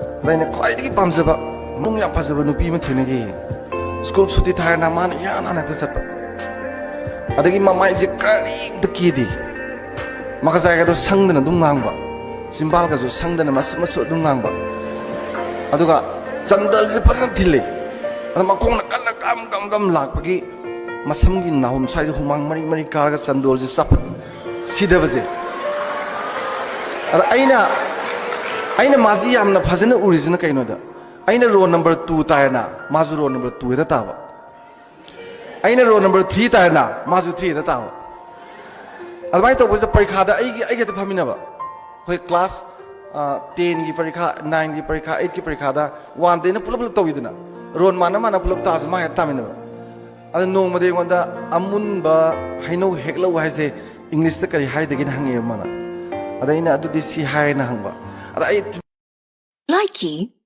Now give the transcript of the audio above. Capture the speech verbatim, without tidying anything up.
ꯑꯗ ꯑꯩꯅ ꯈ꯭ꯋꯥꯏꯗꯒꯤ ꯄꯥꯝꯖꯕ, ꯃꯑꯣꯡ ꯌꯥꯝ ꯐꯖꯕ ꯅꯨꯄꯤ ꯑꯃ ꯊꯦꯡꯅꯈꯤ꯫ ꯁ꯭ꯀꯨꯜ ꯁꯨꯇꯤ ꯊꯥꯔꯅ ꯃꯥꯅ ꯏꯍꯥꯟ ꯍꯥꯟꯅ ꯍꯦꯛꯇ ꯆꯠꯄ꯫ ꯑꯗꯒꯤ ꯃꯃꯥꯏꯁꯦ ꯀꯔꯤꯝꯇ ꯀꯦꯗꯦ, ꯃꯈꯖꯥꯏꯒꯗꯣ ꯁꯪꯗꯅ ꯑꯗꯨꯝ ꯉꯥꯡꯕ, ꯆꯤꯝꯕꯥꯜꯒꯁꯨ ꯁꯪꯗꯅ ꯃꯁꯨ ꯃꯁꯨ ꯑꯗꯨꯝ ꯉꯥꯡꯕ꯫ ꯑꯗꯨꯒ ꯆꯟꯗꯜꯁꯦ ꯐꯖꯅ ꯊꯤꯜꯂꯤ꯫ ꯑꯗ ꯃꯈꯣꯡꯅ ꯀꯟꯅ ꯒꯝ ꯒꯝ ꯒꯝ ꯂꯥꯛꯄꯒꯤ ꯃꯁꯝꯒꯤ ꯅꯥꯍꯨꯝ ꯁ꯭ꯋꯥꯏꯗ ꯍꯨꯃꯥꯡ ꯃꯔꯤ ꯃꯔꯤ ꯀꯥꯔꯒ ꯆꯟꯗꯣꯜꯁꯦ ꯆꯞ ꯁꯤꯗꯕꯁꯦ꯫ ꯑꯗ ꯑꯩꯅ ꯑꯩꯅ ꯃꯥꯁꯤ ꯌꯥꯝꯅ ꯐꯖꯅ ꯎꯔꯤꯁꯤꯅ ꯀꯩꯅꯣꯗ, ꯑꯩꯅ ꯔꯣꯜ ꯅꯝꯕꯔ ꯇꯨ ꯇꯥꯏꯅ ꯃꯥꯁꯨ ꯔꯣꯜ ꯅꯝꯕꯔ ꯇꯨ ꯍꯦꯛꯇ ꯇꯥꯕ, ꯑꯩꯅ ꯔꯣꯜ ꯅꯝꯕꯔ ꯊ꯭ꯔꯤ ꯇꯥꯏꯅ ꯃꯥꯁꯨ ꯊ꯭ꯔꯤ ꯍꯦꯛꯇ ꯇꯥꯕ꯫ ꯑꯗꯨꯃꯥꯏꯅ ꯇꯧꯕꯁꯤꯗ ꯄꯔꯤꯈꯥꯗ ꯑꯩꯒꯤ ꯑꯩꯒ ꯍꯦꯛꯇ ꯐꯝꯃꯤꯟꯅꯕ꯫ ꯑꯩꯈꯣꯏ ꯀ꯭ꯂꯥꯁ ꯇꯦꯟꯒꯤ ꯄꯔꯤꯈꯥ, ꯅꯥꯏꯟꯒꯤ ꯄꯔꯤꯈꯥ, ꯑꯩꯠꯀꯤ ꯄꯔꯤꯈꯥꯗ ꯋꯥꯟꯗꯩꯅ ꯄꯨꯂꯞ ꯄꯨꯂꯞ ꯇꯧꯋꯤꯗꯅ, ꯔꯣꯜ ꯃꯥꯟꯅ ꯃꯥꯟꯅ ꯄꯨꯂꯞ ꯇꯥꯔꯁꯨ ꯃꯥ ꯍꯦꯛꯇ ꯇꯥꯃꯤꯟꯅꯕ꯫ ꯑꯗ ꯅꯣꯡꯃꯗꯤ ꯑꯩꯉꯣꯟꯗ "ꯑꯃꯨꯟꯕ ꯍꯩꯅꯧ ꯍꯦꯛꯂꯧ ꯍꯥꯏꯁꯦ ꯏꯪꯂꯤꯁꯇ ꯀꯔꯤ ꯍꯥꯏꯗꯒꯦꯅ?" ꯍꯪꯉꯛꯑꯦꯕ ꯃꯥꯅ꯫ ꯑꯗ ꯑꯩꯅ "ꯑꯗꯨꯗꯤ ꯁꯤ ꯍꯥꯏꯅ" ꯍꯪꯕ꯫ ꯑꯗ ꯑꯩ Likey